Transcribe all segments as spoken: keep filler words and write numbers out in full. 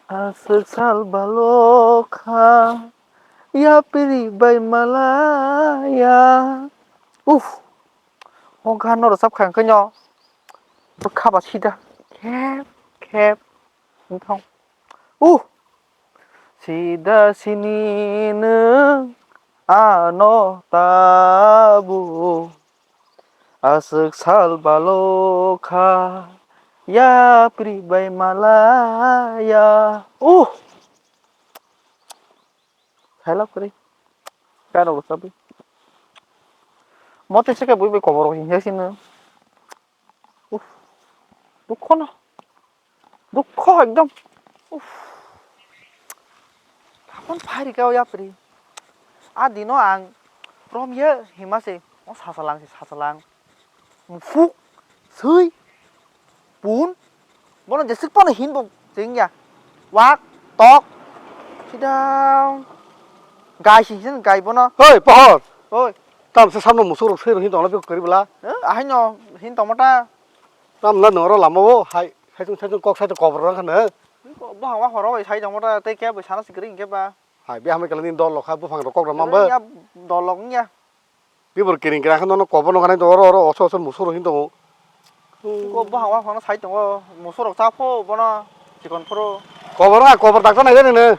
Aswk sal balo kha, yapri bai malaya. Uff, o gan no rwchap kha hwnkhe no, bwkha ba sida khep khep wngthang. Uh, sida sini nwng ano tabuk. Aswk sal balo kha, yapri bai malaya. Uh! Khailap kwrwi. Kano bwsabwi. Mote se khe bui bai kobor rok hingya sino. Uff. Dukho no. Dukho ekdom. Uff. Hapon phai rikha o yapri. A dino ang romya hima se. O sasalang se sasalang. Mufuk. Sui. Pun. Bono jesik pono hin bo chengya. Wak. Tok. Sidang. Gai si hin gai bono. Oi, pohor. Oi. Tam se samno musuk rok sui rok hin tongla biko kari bela. Eh, ahai no hin tongma ta. Tam la noro lama o hai. Saitung saitung kok saitung kobor rang khana. Bohang wa horo bai sai tongma ta tei khe bai sana sikri hinkhe ba. Hai, be hamai kala ni dol lokha buphang rok kok rok mamba. Ya dol lok ya. Bibor kiring kiring khe nono kobor no ganai oro oro oso oso musuk rok hin tongo. Ko buphang wa phano sai tongo musuk rok cha pho bono chikon phuru. Kobor na kobor dakta nai nini.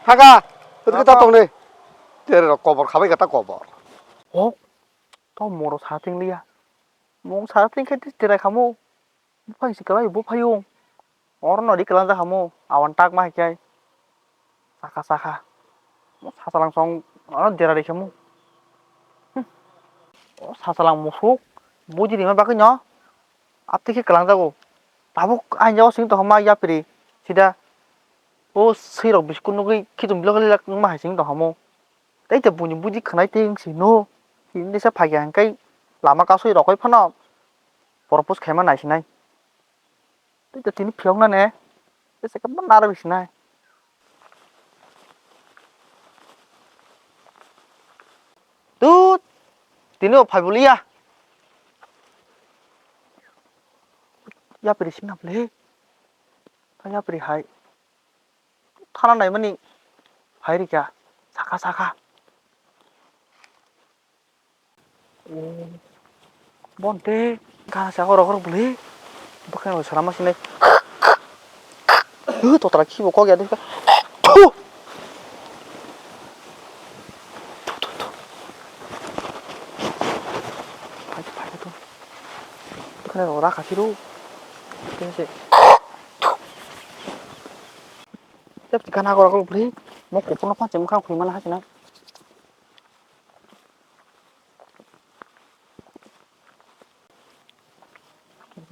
Thaka. Ito kita tong ni. Tere rok kobor khabai kata kobor. Oh, to moro sating liya. Mung sating khe tere khamu. Buphang si kwlai bo phaio. Oro no ri kwlangjak hamo. Awan tak ma hai khe. Saka saka. Mo sasalang song ano dera ri khamo. Hmm. O sasalang musuk. Buji rima bagwi no. Apti khe kwlangjago. Tabuk ain jago sing tongma yapri. Sida. O swi rok biskut nugwi khitung bilok lilak wngma hai sing tong hamo. Tei te buini buji khwnai tei wng si no. Hini desa phai khe hingkai lama kasui rokoi phano. Propose khaima naisinai. Tei to tini phiyokna ne. Tei se khe narwk sinai. Tut. Tini o phai boliya. Yapri sina ble. Yapri hai. Thana naimani phai rikha. Saka saka. Bon tei gana se akhorok akhorok bwlwi bwkhwngrok salama sinai. Huh, totra khibo kok ya de. Thu. Thu, thu, thu. Phai, phai, thu. Bwkhwngrok rakha khiru. Tei se. Thu. Tei gana akhorok akhorok bwlwi mo kuphurno phan se mwkhang khwi mana hai sinai.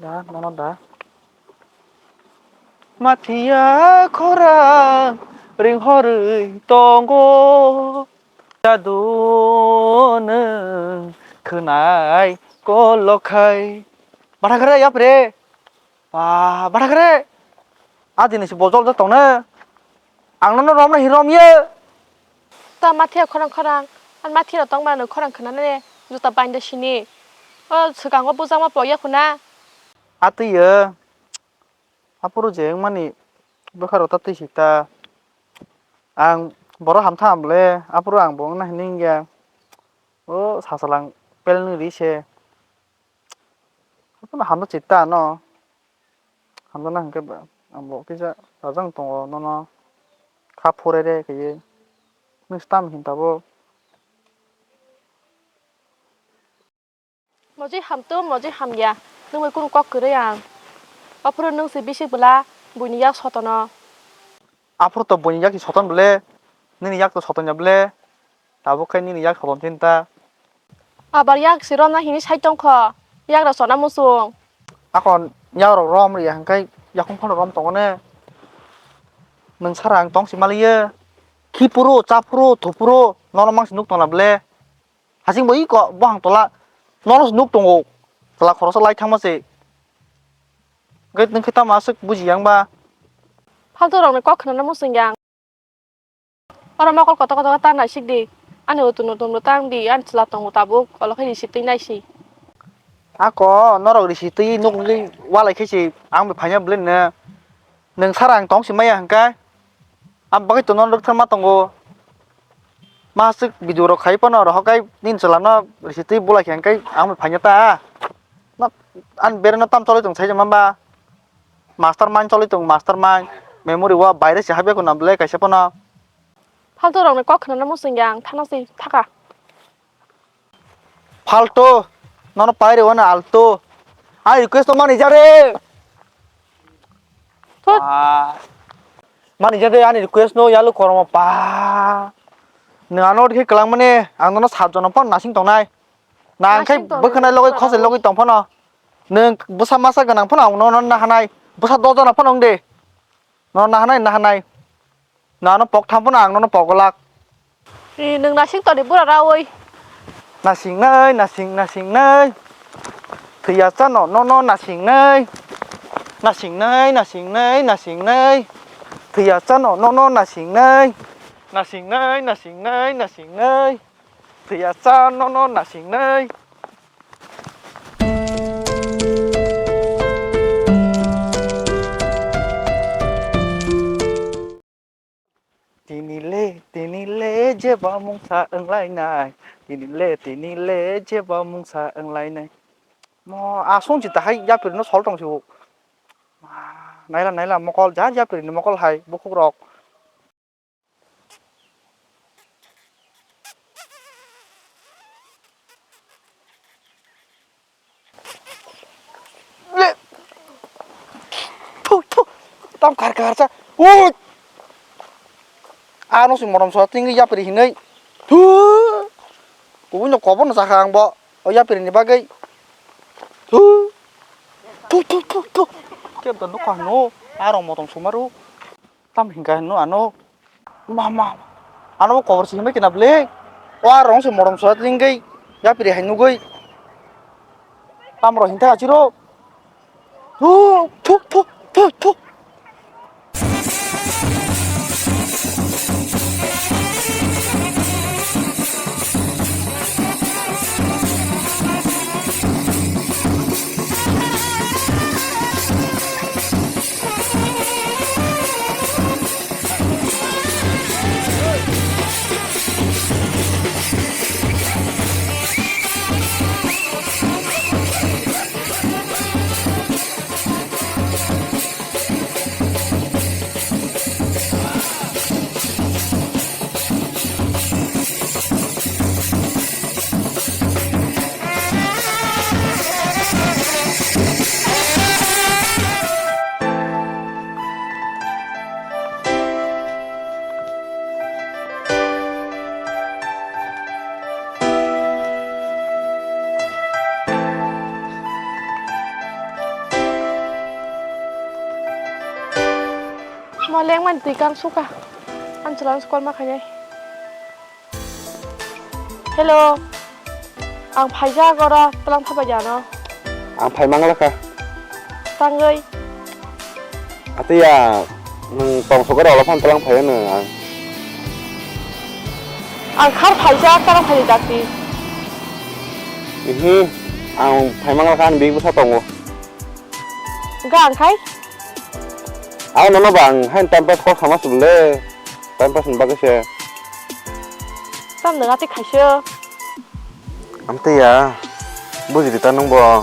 Da, nono da. Mathiya khorang ringhorwi tongo. Jadu nwng khwnai kolokhai. Bathakre yapre. Ba, bathakre. A dini si bojol da tongne. Ang nono romna hi romye. Ta mathiya khorang khorang. An mathiya tong ba no khorang khwnane. Juta bainda sini. O swkango bujakma pokya khuna. Atwiyo. Aphuru je wngmani bwkha rok ta twi sik ta. Ang borok hamtha hamle aphuru ang bo wngna hinwi wngya. O sasalang pelni ri se. Aphuru hamno chita ano. Hamno na hwnkhe ba ang bo kisa rajang tongo nono kha phurere kaiye. Nung stam hinta bo. Mojoi hamto, mojoi hamya, nwng bai kunu kok kwrwi ang. Aphuru nwng se bisi bwla buini yak sotono. Aphuru to buini yak soton bwle, nini yak to soton ya bwle, tabuk khe nini yak soton tin ta. Abar yak se romna hini sai tongkho, yak rok sona muchung. Akon yak rok rom riya hwnkhe yakung phano rom tongo ne. Nwng sara ang tong si maliye, khiphuru, chaphuru, thuphuru, nono mangsi nuk tongla bwle. Hasing bo iko bohang tola nono se nuk tongo. Tola khoroksa lai thangma se. Hwnkhe nwng khe tamo aswk buji yang ba? Phaltu rokni kok khwnana muchung yang. Oro mokol kotor kotor ta naisik di. Ani utu no tumlo tang di, ani chwla tongo tabuk, olo khe risi twi naisi. Ako norok risi twi nuk nugwi walai khe se ang bai phaina bwle no. Nwng sara ang tong si maya hwnkhe, ang bagwi tono rwktharma tongo. Masuk video rok khai phano rohor khai nini chwla no risi twi bulai khe hwnkhe ang bai phaina ta. No, ani bere no tam choloi tong sai mamba. Master mind choloi tong, master mind. Memory o baire se habya kuna ble kaisa phano. Faltu rok ni kok khna no musung ya ang thana si thaka. Faltu, nono pairi wano altu. Ai request to mani jare. Thut. Ah. Mani jade ani request no yalu kormo pa. Nang ano dikhe kelang mani ang nono sat jono phone nasing tongnai. Na ang khai nasing tongnai, bwkhanai logoi khosai logoi tong phano. Nang bwsa masa gwnang phano ang nono nahanai. Bwsa doh jona phano wng de. Nono nahanai nahanai. Nono pok tham phano ang nono pok glak. Ri, nwng nasing toni bura rawi. Nasingnai, nasing, nasingnai. Thwiya chano, nono nasingnai. Nasingnai, nasingnai, nasingnai. Thwiya chano, nono nasingnai. Nasingnai, nasingnai, nasingnai. Thwiya cha, nono nasingnai. Tini le, tini le, jeba mungsa wnglainai. Tini le, tini le, jeba mungsa wnglainai. Mo, asong si tahai yapri no sol tong si o. Ma, naila, naila, mokol, ja yapri ni mokol hai, bukhuk rok. Le. Thu, thu. Tam kar kar cha. Ui. Ano si morom so tinggi yapri hinai. Thu. Kubui no kobo no sakha ang bo. O yapri ni bagwi. Thu. Thu, thu, thu, thu. Kep da nukha no. Aro motom sumaru. Tam hinka hino ano. Ma, ma. Ano bo kobor si himai kina bwle. O aro se morom so tinggi. Yapri hai nugui. Tam ro hinta achiro. Thu, thu, thu, thu, thu. Mo lengmani twi kang suka. Ang chwla no call ma khainai. Hello. Ang phaijak oro twlang thapai di ano. Ang phai mangla kha. Tangwi. Atiya, nwng tong sokhe rwla phano twlang phai hwno ang. Ang khar phaijak twlang phai di dakti. Ihi, ang phai mangla kha ani big bwsa tongo. Ga ang khai? Ang nono ba ang hain time pass kok sama sibole. Time pass ni bagwi se. Tam nang ati khaisio. Amtwi ya. Buji di ta nung bo.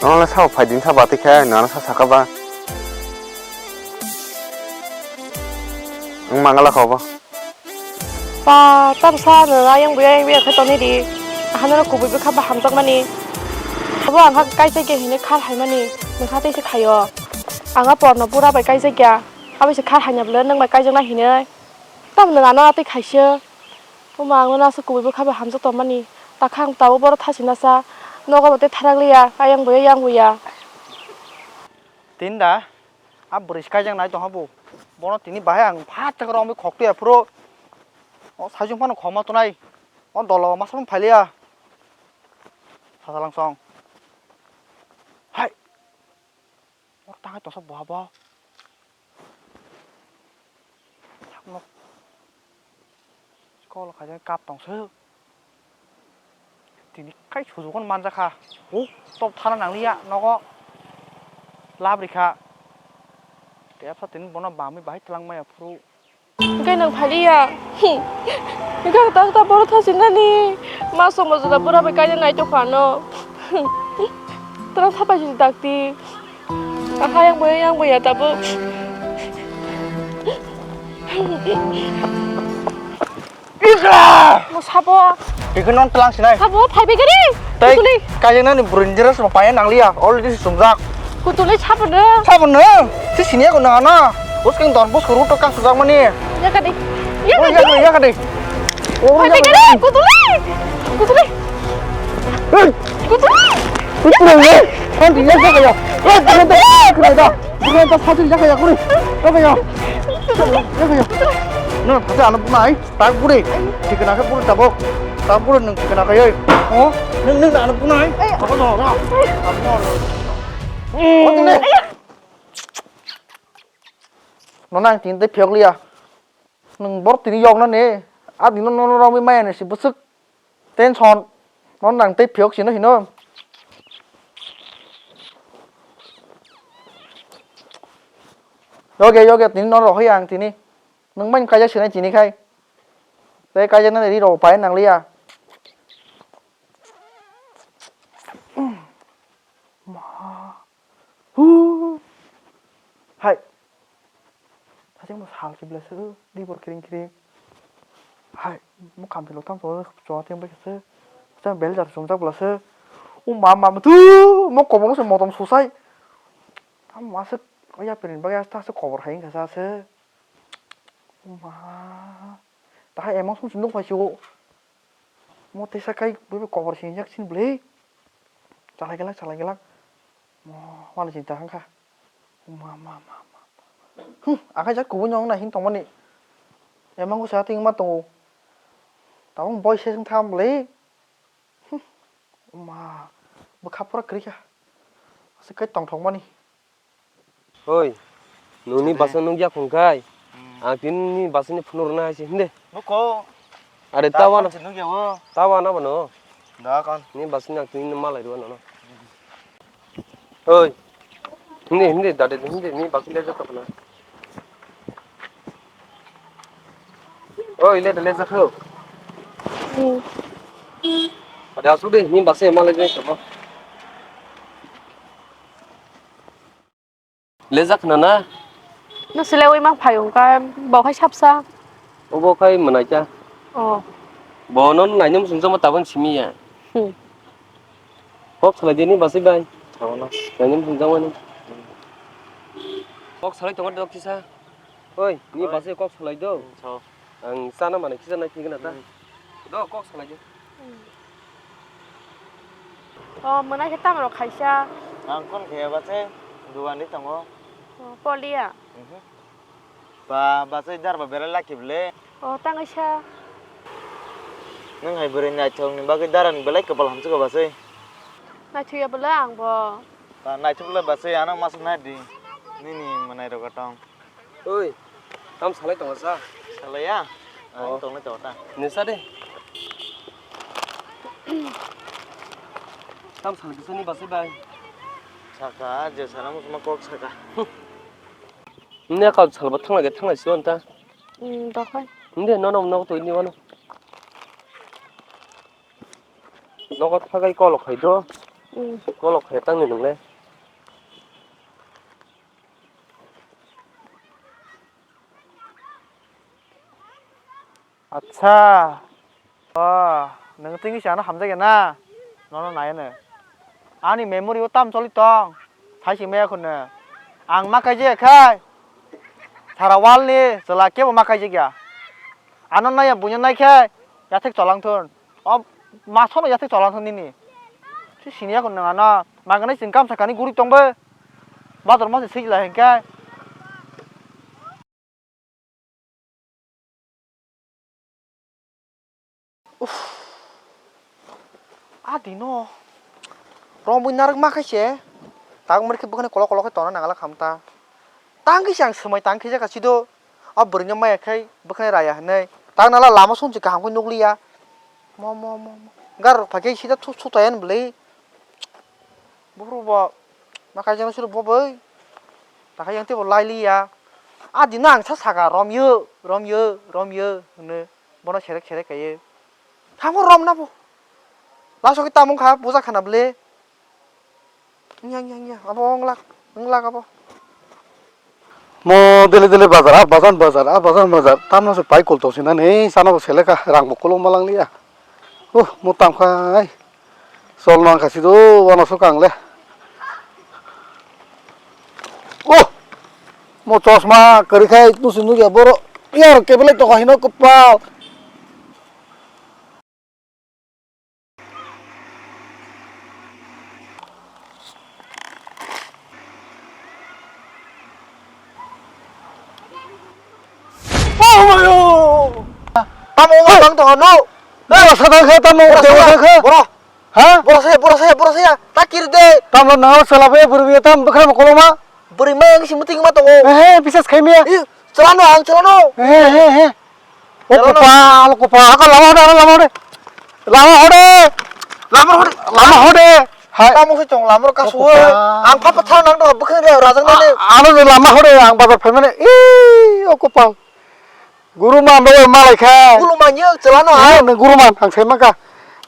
Nono le sao phai din sa ba ti khe nono sa saka ba. Ang mangala kho bo. Pa, tam sa no ayang buya ayang buya khe toni di. Hano no kubui bwkha ba hamjak mani. Abo ang kha kaisa khe hini khar hai mani. Nokha tei se khaio. Ang a porno pura bai kaisa kya. Abo se khar hai na bwle nang bai kaijak na hini. Tam nang ano atwi khaisio. Omo ang no nasa kubui bwkha ba hamjak tong mani. Takha ang tabo boro thasi nasa. Nogo bo tei tharak liya. Ayang buya ayang buya. Tinda. A bwrwi se kaijak nai tongha bo. Bono tini bahai ang phat chakra wngwi khok tuya phuru. O sajung phano khoma tonai. O dolo masa phano phailiya. Sasalang song. Hai. O tangai tongsa boha bo. Sakno. Kol khaijak kap tongsa. Tini kai sujugon manjakha. O, tok thana nangliya nogo. Lab rikha. Tei absa tini bono bamwi bahai twlangmaya phuru. Hwnkhe nwng phaliya. Hwnkhe ang tak tak borok thasinani. Ma somo jora bura bai kainwi naitokha ano. Twlang sapai si dakti. Aha yang boya yang boya tabuk. Mo sabo. Bikhe non tlang sinai. Sabo phai bigari. Tei kutuli. Kaijaknani bwrwini dress bo paya nangliya. Already sumjak. Kutuli sabo no. Sabo no. Si siniya ko nang ano. Bus keng don bus kuru to kang sujak mani. Ya kadi. Ya kadi. Ya kadi. Phai bigari kutuli. Kutuli. Hey. Kutuli. Kutuli. Kan dia jaga ya. Eh, bukan tak kena dah. Bukan tak satu jaga ya kuri. Jaga ya. Jaga ya. No, kata anak punai. Tak buri, tikna khe buri tabok. Tak buri nwng tikna khe, oi. Oh, nwng, nwng ano punai. Tabok no, no. Tabok no. Oh, tole. No nang tin tei phiyok liya. Nwng bor tini yok na ne. A dino no, no, no, romwi maya ne si bwswk. Tension. No nang tei phiyok sino hino. Yoge, yoge, tini no rohoi ang tini. Nwng mani kaijak sinai tini khai. Tei kaijaknani ri rok pai nangliya. Ma. Hu. Hai. Sachimo sal kibla se, di bor kiring kiring. Hai, mo kam philo tam to, chwa teng bai se. Sa bel jar sumjak bla se. O ma, ma, ma, tu, mo kobong se motom susai. Tam ma se, ya pirin bagya ta se kobor hai wngkha sa se. O ma. Tahai emang sum sum nuk phai sio. Mo tesa kai bui kobor sinjak sin bwlwi. Chalai gelak, chalai gelak. Mo wala chinta hangkha. Ma, ma, ma, ma. Hmm, akai jak kubui nyong na hin tongmani. Emang ko sa ting ma tongo. Tabung boi se thang bwlwi. Hmm. Ma, bwkha pura kwrwi kha. Aswk kai tongthokmani. Oi, nini basa nukya khungkai. Hmm. Ang tini nini basa ni phunuk rwna hai se hinde. Nuko. Are tawa na. Nukya o. Tawa na bano. Da kan. Nini basa ni ang tini malai rwna no. Oi. Hindi, hindi, dade, hindi, nini basa le jato na. Oi, le, le, jakho. Hmm. Ade asu de, nini basa malai de sama. Lejak khna na? No sile oi mang phai ungka, bo khai sapsa. Obo khai mwnaita. Oh. Bo no nainwi muchungjakma tabuk simi ya. Hmm. Kok salai dini basi bai. Nainwi muchungjakmani. Kok salai tongo dok kisa. Oi, ni basi kok salai do. Hmm, sao. Ang chana manwi kisa nai phigna ta. Hmm. Do, kok salai di. O, mwnai khe tamo rok khaisa. Ang kon khe ba se dugan di tongo. O, polia. Mhm. Ba, ba se dar ba berai laki bwle. O, tangwi sa. Nwng hai bwrwi naithok ni bagwi dara ni belai kwpal hamsukha ba se. Naithok ya bwle ang bo. Ba naithok le ba se ano masa nai di. Nini mwnai rok tong. Oi, tam salai tongo sa? Salai ya? Oh. Ang tongnai tongo ta. Nisa de. Tam salai kisa ni basi bai. Saka, je sana musuma kok saka. Ne kau salba thanglai ge thanglai si on ta. Hmm, dokhai. Nde no no no to ni wano. Nogo thagai kolok khai do. Hmm. Kolok khai tang ni nungle. Acha. O, nwng tini si ano hamjakya na? Nono nai ano. Ani memory o tam choli tong. Sai si maya khunno. Ang ma kaijaya khai. Sara wal ni chwla kebo ma kaijakya. Ano naiya buino nai khai. Yathek cholang thun. O masono yathek cholang thun nini. Si siniya khunno ano. Maganai chwng kamsa kani guri tongbo. Bador masa sik lai hwnkhe. Uff. A dino. Romwi narwk ma khai se. Tang mani khe bwkhani kolok kolok khe tongna nangala khamta. Tang khe se ang swmai tang khe jaka sido. A bwrwino maya khai bwkhani raya hinwi. Tang nala lama song se kaham khe nukliya. Mo, mo, mo, mo. Gar rok phai khe sida thu, thu taya ni bwlwi. Buphuru bo ma kaijaknai suru bo bai. Takha yang teibo lailiya. A dino ang sa saka, "Romyo, romyo, romyo," hwnwi bono serek serek kaiwi. Tamo romna bo. Last o khe tamo wngkha, buja khana bwle. Wngya, wngya, wngya. Abo wng lak, wng lak abo. Mo dele dele bazar, a bazar bazar, a bazar bazar. Tamno se pai kol tongsinani, sana bo seleka, rang bo kolok ma langliya. Uh, mo tangkha ai. Sol nang khasi do, wana so kang le. Oh! Mo chosma kwrwi khai nusi nukya boro. Yar kebele to kahino kwpal. Oh, mayo! Tamo ma tang to hano? Bora sa tang kha, tamo Bora dewa sa, sa kha. Bora. Ha? Bora saya, bora saya, bora saya. Tak kiri de. Tamo nao sala be buru be tam bukra mo koloma. Buri ma yang si muting ma tongo. Eh, eh, bisas khai miya. Ih, chalano ang chalano. Eh, eh, eh. O Chalano. Kopa, o kopa. Ako lama hode, lama hode. Lama hode. Lama hode. Lama hode. Hai. Tamo se chong lama kasu. O kopa. Ang papa thang nang do bukra de rajang ne. Ano lama hode ang bazar phaimane. Ih, o kopa. Guru man rok malai kha. Guru man yo chalano ha. Nang guru man ang sai maka.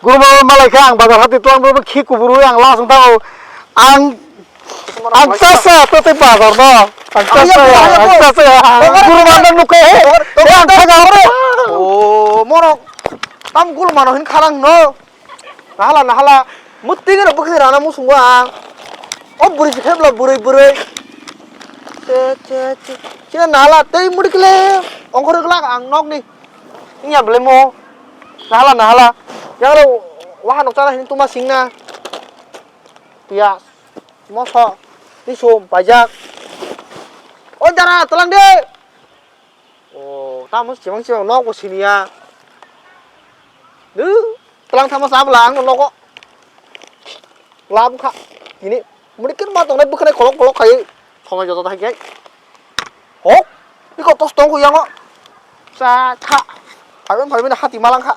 Guru man malai kha ang bazar hati tuang bo khi kuburu ang la sung tao. Ang ang chasa to te bazar no. Ang chasa ya, ang chasa ya. Guru man nang nuke he. Ang thaga hore. Oh, mono tam guru mano hin kharang no. Nahala, nahala. Muting no bwkhani rana musungo ang. O bwrwi se phebla bwrwi, bwrwi. Che, che, che. Chini nahala tei muti kle ongkhorwi glak ang nokni. Wngya bwlai mo. Nahala, nahala. Yang ro waha nokchana hini tuma singna. Piyas. Moso. Tisum, paijak. O dara, tolong de. O, tamo chimang chimang nok bo siniya. Dw, tlang thangma chabwla ang nogo. Lam kha. Tini, muni kin ma tongnai bwkhanai kolok kolok khai. Thongnai joto hai khai. Hok, iko tos tong kho yango. Cha kha. Phaiben phaiben hati malang kha.